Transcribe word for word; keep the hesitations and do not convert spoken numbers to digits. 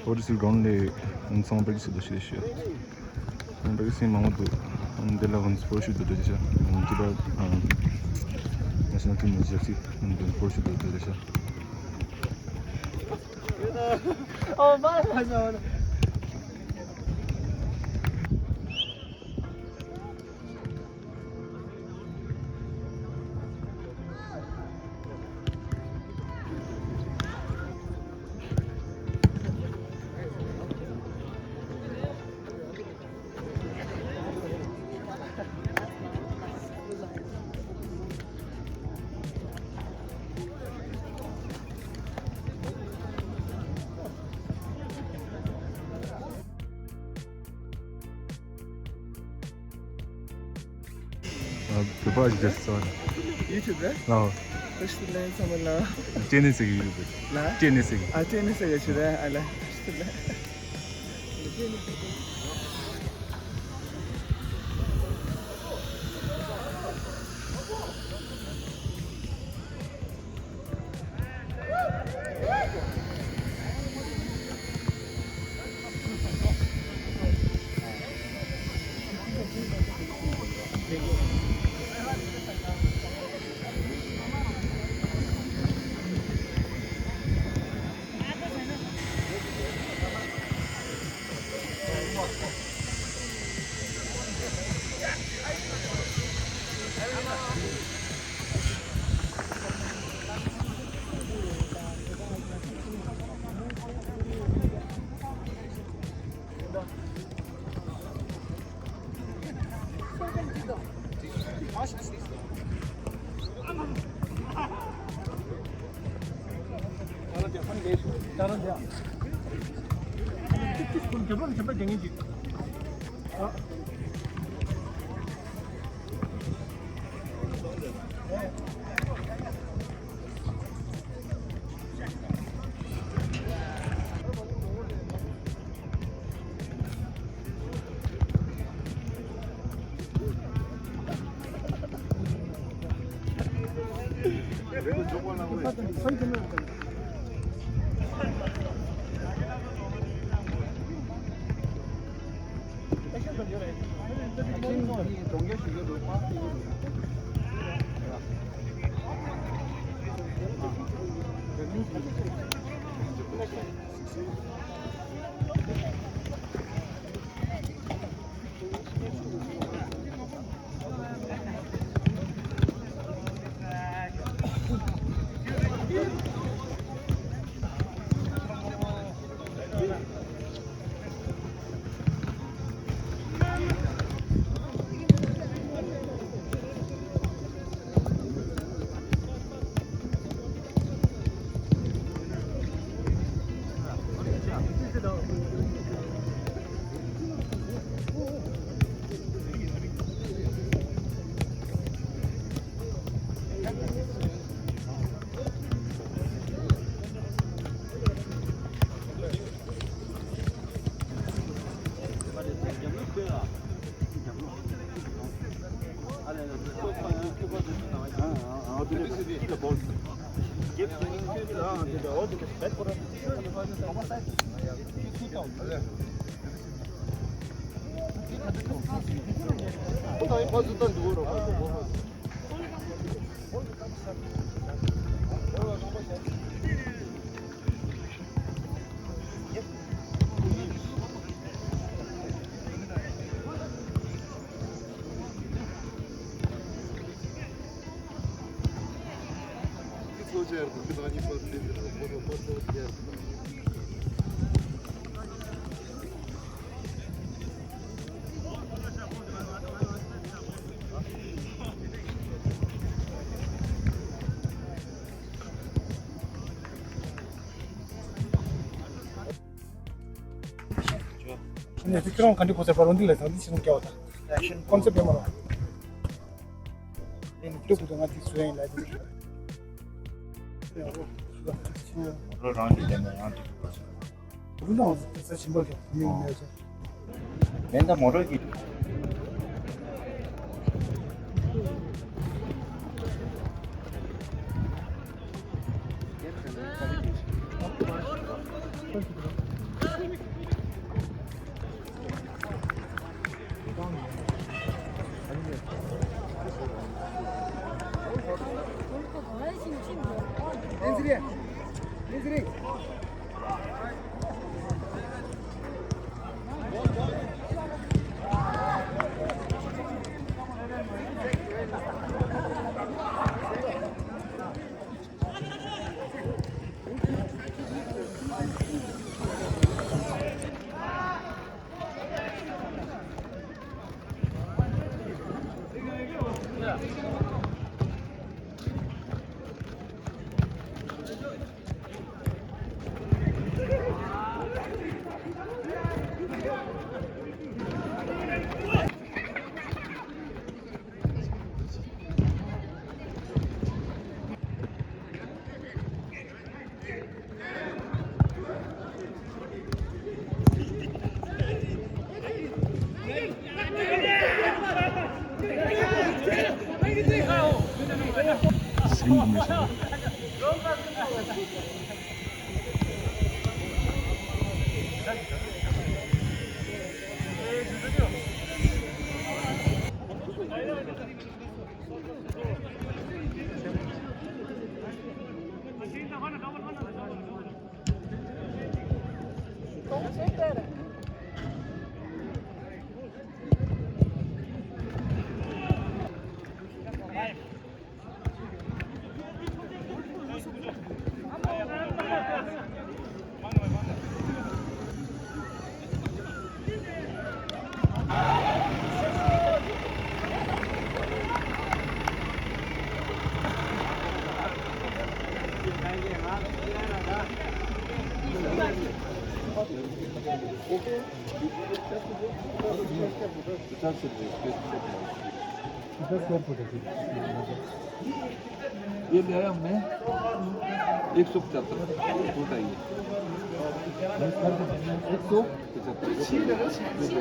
ཨོ་ཌི་སི་གྲོན་ལས་ཨང་སང་པེག་སི་དུ་ཤི་ཤི། ཨང་པེག་སི་མང་པོ་འདུག་ཨང་འདི་ལ་ཧོན་སྤོར་ཤུ་དུ་དུ་ཤ། ཨང་འདི་ལ་ཨང་ནེ་ཤ་ནལ་ཊིམ་ནི་ཇར་སི་ཨང་འདི་སྤོར་ཤུ་དུ་དུ་ཤ། ཨོ་མ་ལ་ཤ། བོད་པ་ཞིག་རེད་ཟེར་བ་ན། ཡུ་ཊུབ་རེད། ཨོ། བཀྲ་ཤིས་བདེ་ལེགས་ཚང་མ་ལ། ལྕེ་ནས་ཟེར་གི་ཡོད་རེད། ལ། ལྕེ་ནས་ཟེར་གི། ཨ་ལྕེ་ནས་ཟེར་གི་ཞུ་རེད། ཨ་ལ། བཀྲ་ཤིས་བདེ་ལེགས། ཁྱེད་རང་ག་འདྲ་གོ་ས་པར་འོན་ཏེ་ལས་སང་འདི་ཕྱི་ནང་སྐྱེ་བ་དང་། ཀོན་སེབ་ཡོད་མ་རེད། ཨེ་ནི་ཏུ་ཀུ་ཏུ་ང་དེ་སུ་ཡིན་ལ་དེ། རོ་རང་གི་དེ་ནས་ཡང་དེ། རུ་ནང་ས་ཆེན་པོ་དེ་མི་མེད་ཟེར། མེན་ད་མོ་རོ་གི། ये ले आया हमने एक सौ पचहत्तर, होता ही है। एक सौ पचहत्तर।